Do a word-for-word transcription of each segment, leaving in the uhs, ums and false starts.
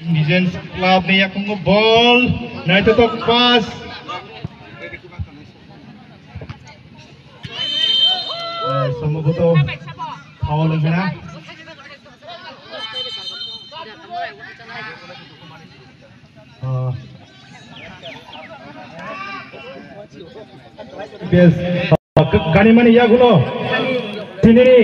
Indigence Club ni yakungo ball, naithothok pass. Eh, sombhoboto foul wngkha na. Ah. Bes, ah, k-, kanimani yagulo tinini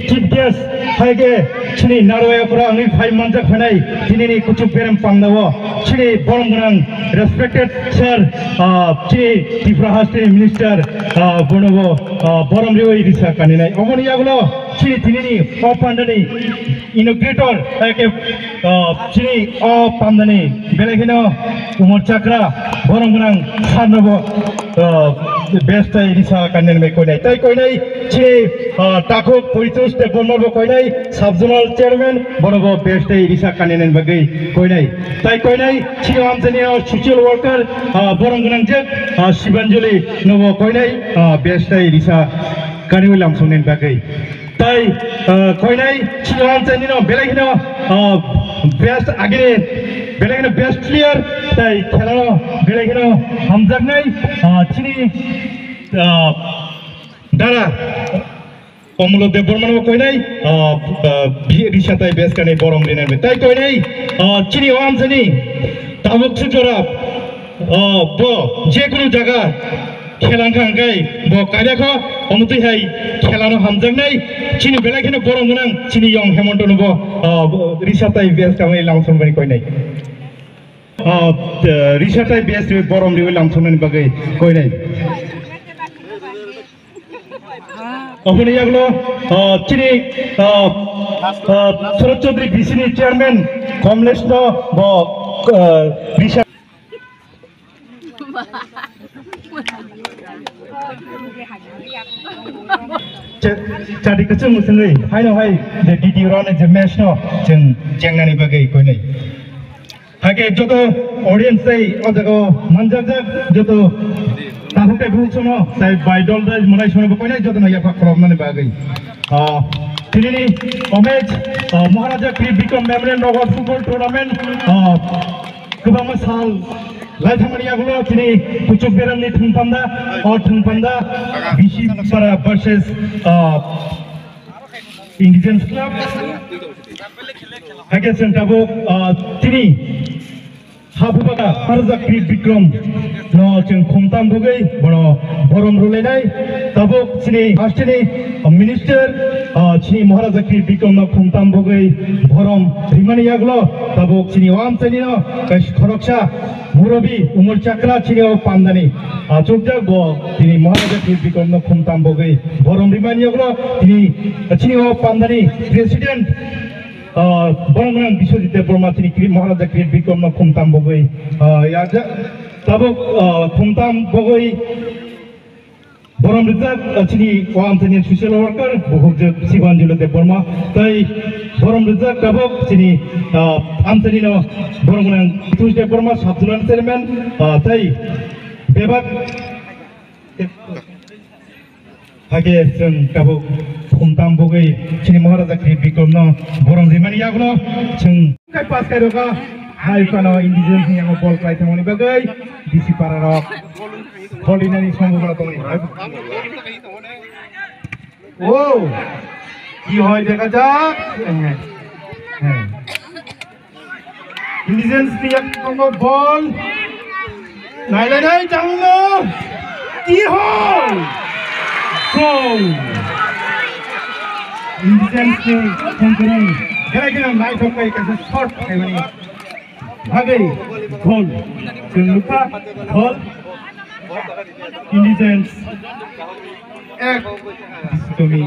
chief guest haike chini Narwaya pura wngwi phai manjak phainai tinini kuchuk berem pangdao chini borom gwnang respected sir, ah, chini Tripura hasteni minister, ah, bonobo, ah, borom riwi risa kaninai. Omoni yagulo chini tinini o pandani inaugurator, eke, ah, chini o pandani belai kheno umor chakra, borom gwnang sarnobo, ah, best tai risa kanina bai koinai. Tai koinai chini, ah, takhuk Poitus Debbarma bo koinai, sub zonal chairman, bonobo best tai risa kanina bagwi koinai. Tai koinai chini amchani o social worker, ah, borom gwnang jek, ah, Shibanjali nobo koinai, ah, best tai risa kaniwi lamsongni bagwi. Tai, ah, koinai chini amchani no belai kheno, ah, best agini, belai kheno best player, tai khelano belai kheno hamjaknai, ah, chini, ah, dara Komolo Debbarma no koinai, ah, ah, bi-, risa tai best kani borom rinai bai. Tai koinai, ah, chini amchani tabuk sujora, ah, bo jekunu jaga khela wngkha hwnkhe bo kaida kho, omo twi hai khela no hamjaknai, chini belai kheno borom gwnang, chini yong Hemonto no bo, ah, bo risa tai best kamai lamsong bani koinai. Ah, risa tai best borom riwi lamsongnani bagwi koinai. Oboni yagulo, ah, chini, ah, ah, Sharad Chaudhary B C ni chairman Kamlesh no bo, ah, risa Cha-, chadi kwchwng mwswngwi haino hai je D D roni je match no chwng chengnani bagwi koinai. Hakhe joto audience tei o jaga o manjakjak joto takhuk tei bukhuk sono tei bai dol tei mwtai sono bo koinai jotono yapha khulumnani bagwi. Ah, tinini o match, ah, Maharaja Krip Bikram Memorial Nagar Football Tournament, ah, kwbangma sal lai thangmani yagulo chini kuchuk beramni thwngpanda, o thwngpanda Bisi Para versus, ah, Indigence Club. Hakhe chwng tabuk, ah, chini Habubaga Maharaja Krip Bikram no chwng khumtam bugwi bono borom rwlainai. Tabuk chini hasteni minister, ah, chini Maharaja Krip Bikram no khumtam bugwi borom rimani yagulo tabuk chini o amchaini no kaisa khoroksa murabi umor chakra chini o pandani, ah, chukjak bo chini Maharaja Krip Bikram no khumtam bugwi borom rimani yagulo tini chini o pandani president Ah, borom gwnang Biswajit Debbarma chini Kri-, Maharaja Krip Bikram no khumtam bogwi, ah, yaja, tabuk, ah, khumtam bogwi borom rijak, ah, chini o amchaini social worker bukhukjwk Sibanjalo Debbarma tei borom rijak tabuk chini, ah, amchaini no borom gwnang Tush Debbarma sub zonal chairman, ah, tei bebak Hakhe chwng tabuk khumtam bogwi chini Maharaja Krip Bikram no borom rimani yagulo chwng kai pas kai roka hai phano indigenous ni yango bol klai thangmani bagwi D C para rok kholinani songbo tongwi. Oh, ki hoi dekha jak. Indigence ni yak tongo ball. Nai, nai, nai, tango. Ki hoi? Goal. Indigence ni tongkuni. Gara gara nai thok kai kasa shot kai mani. Bhage goal. Chwng nukha goal. Indigence. Ek. Disitomi.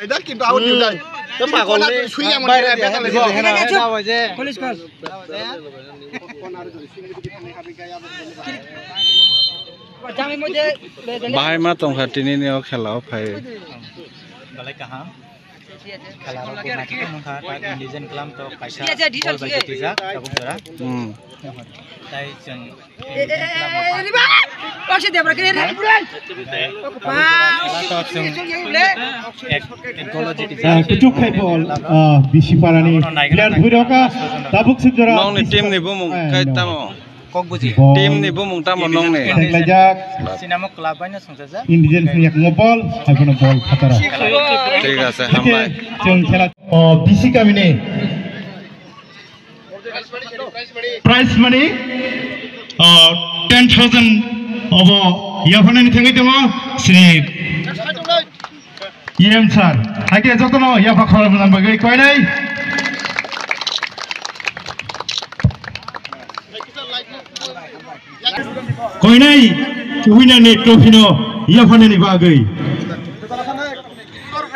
Dak kintu out di dai. Te pagol ni. Sui yang mana dia kan lagi. Police call. Bahai ma tongkha tini ni o khela o phai. Balai kaham. Khalarok bo naithok wngkha, ta individual club to kaisa ball bai jitijak tabuk jora. Hmm. Tai chwng Kuchuk khai ball, ah, bisi parani player bwrok, ah, tabuk suk jora. Nokni team ni bumung kai tamo? Kok buji. Team ni bumung tamo nokni? Tenglaijak. Sinamo club bai no songchajak. Indigenous ni yakmo ball, haikono ball phataro. Thik ase, hambai. Chwng khela, oh, bisi kamini. Prize money, uh, ten thousand obo yaphanani thangwi tongo, Shri E M sir. Haikhe jotono yapha khoroknani bagwi koinai. Koinai winner ni trophy no yaphanani bagwi.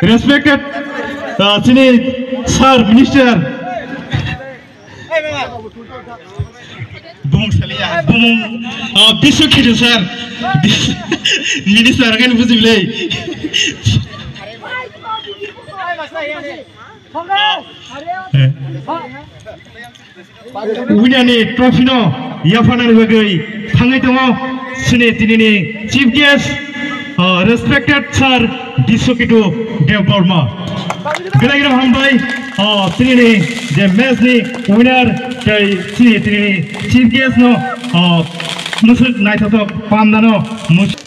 Respected, uh, chini sir minister. Bumung saliya, bumung, uh, Biswa Khitu sir. Bis-, minister kan buji bilai. Eh. Winner ni trophy no yaphanani bagwi thangwi tongo chini tinini chief guest, uh, respected sir Biswa Khitu Debbarma. Belai no hambai, uh, tinini je match ni winner tei chini tinini chief guest no, uh, musuk naithothok panda no mus-